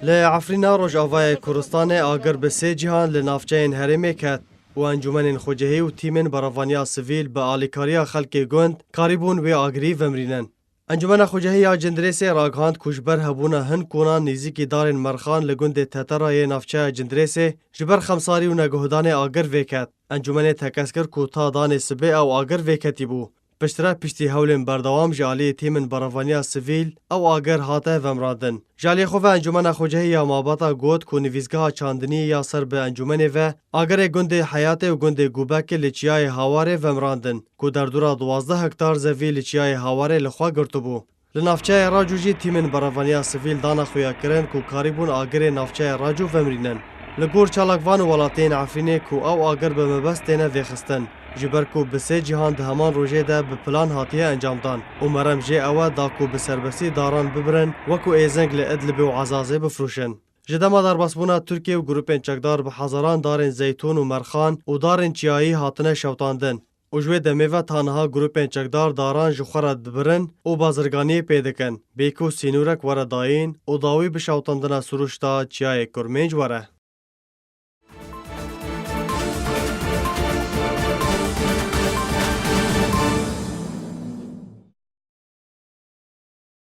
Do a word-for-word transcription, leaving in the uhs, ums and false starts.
Li Efrîna Rojavayê Kurdistanê agir bi sê cihan li navçeyên herêmê ket û encûmenên xwecihî û tîmên berevaniya sivîl bi alîkariya xelkê gund karîbûn wê agirî vemrînin. Encûmena Xwecihî ya Cindirêsê ragihand ku ji ber hebûna hin konan nêzîkî darên Merxan li gundê Tetera yê navçeya Cindirêsê ji ber xemsarî û neguhdanê agir vêket. Encûmenê tekez kir ku ta danê sibê ew agir vêketî bû. Piştre piştî hewlên berdewam ji aliyê tîmên berevaniya sivîl ew agir hate vemrandin. Ji aliyê xwe ve Encûmena Xwecihî ya Mabata got ku nivîsgeha çandiniyê ya ser bi encûmenê ve agirê gundê Heyatê û gundê Gubekê li Çiyayê Hawarê vemrandin ku derdora duwazdeh hektar zevî li Çiyayê Hawarê li xwe girtibû. Li navçeyê Racû jî tîmên berevaniya sivîl dana xuyakirin ku karîbûn agirê navçeyê Racû vemrînin. Li gor çalakvan û welatiyên Efrînê ku ew agir bi mebest têne vêxistin, ji ber ku bi sê cihan di heman rojê de bi plan hatiye encamdan û merem jê ew e da ku bi serbestî daran bibirin, wekû êzing li Idlibê û Ezazê bifroşin. Ji dema derbasbûna Tirkiye û grûpên çekdar bi hezaran darên zeytûn û merxan û darên çiyayî hatine şewtandin û ji wê demê ve ta niha grûpên çekdar daran ji xwe re dibirin û bazirganiyê pê dikin, bê ku sînorek were dayîn û dawî bi şewtandina sirûşta Çiyayê Kurmênc were.